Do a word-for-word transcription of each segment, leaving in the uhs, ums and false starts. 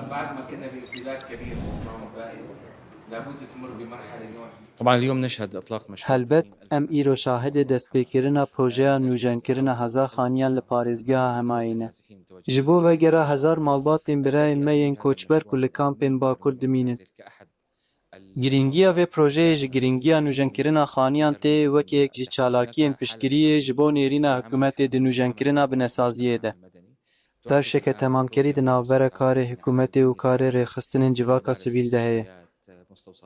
بعد ما كنا بارتباك كبير بموضوع مبائي، لابد تمر بمرحلة نوع طبعا اليوم نشهد اطلاق مشروع Helbet, em îro şahidê destpêkirina projeya nûjenkirina hezar xaniyan li parêzgeha Hemayê ne. Ji bo vegera hezar malbatên birayên me yên koçber ku li kampên Bakur dimînin. Girîngiya vê projeyê ji girîngiya nûjenkirina xaniyan tê wekî yek ji çalakiyên piştgiriyê ji bo nêrîna hikûmetê di nûjenkirina binesaziyê de. Rewşeke temamkerî di navbera karê hikûmetê û karê rêxistinên civaka sivîl de heye.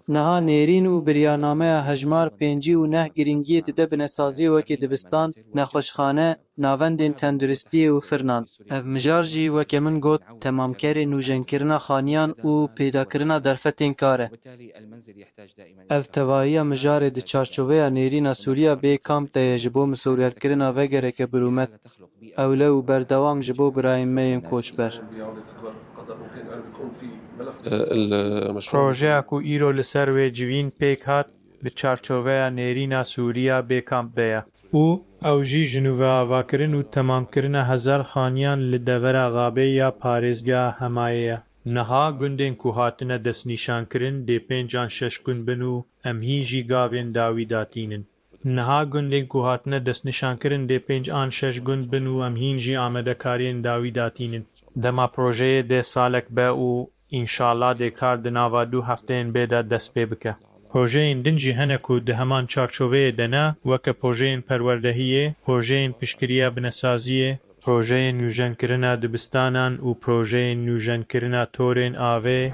Niha nêrîn û biryarnameya hejmar pêncî û neh girîngiyê dide binesaziyê wekî dibistan, nexweşxane, navendên tenduristiyê û firnan. Ev mijar jî weke min got temamkerê nûjenkirina xaniyan û peydakirina derfetên kar e. Ev tevahiya mijarê di çarçoveya nêrîna Sûriya bê kamp de ye ji bo misogerkirina vegereke birûmet, ewle û berdewam ji bo birayên me yên koçber. Projeya ku îro li ser wê civîn pêk hat, di çarçoveya nêrîna Sûriya bê kamp de ye û ew jî ji nû ve avakirin û temamkirina hezar xaniyan li devera Xabê ya parêzgeha Hemayê ye. Niha gundên ku hatine destnîşankirin dê pênc an şeş gund bin û em hîn jî gavên dawî datînin. Niha gundên ku hatine destnîşankirin dê pênc an şeş gund bin û em hîn jî amadekariyên dawî datînin. Dema projeyê dê salek be û înşallah dê kar di nava du hefteyên bê de dest pê bike. Projeyên din jî hene ku di heman çarçoveyê de ne, weke projeyên perwerdehiyê, projeyên piştgiriya binesaziyê, projeyên nûjenkirina dibistanan û projeyên nûjenkirina torên avê.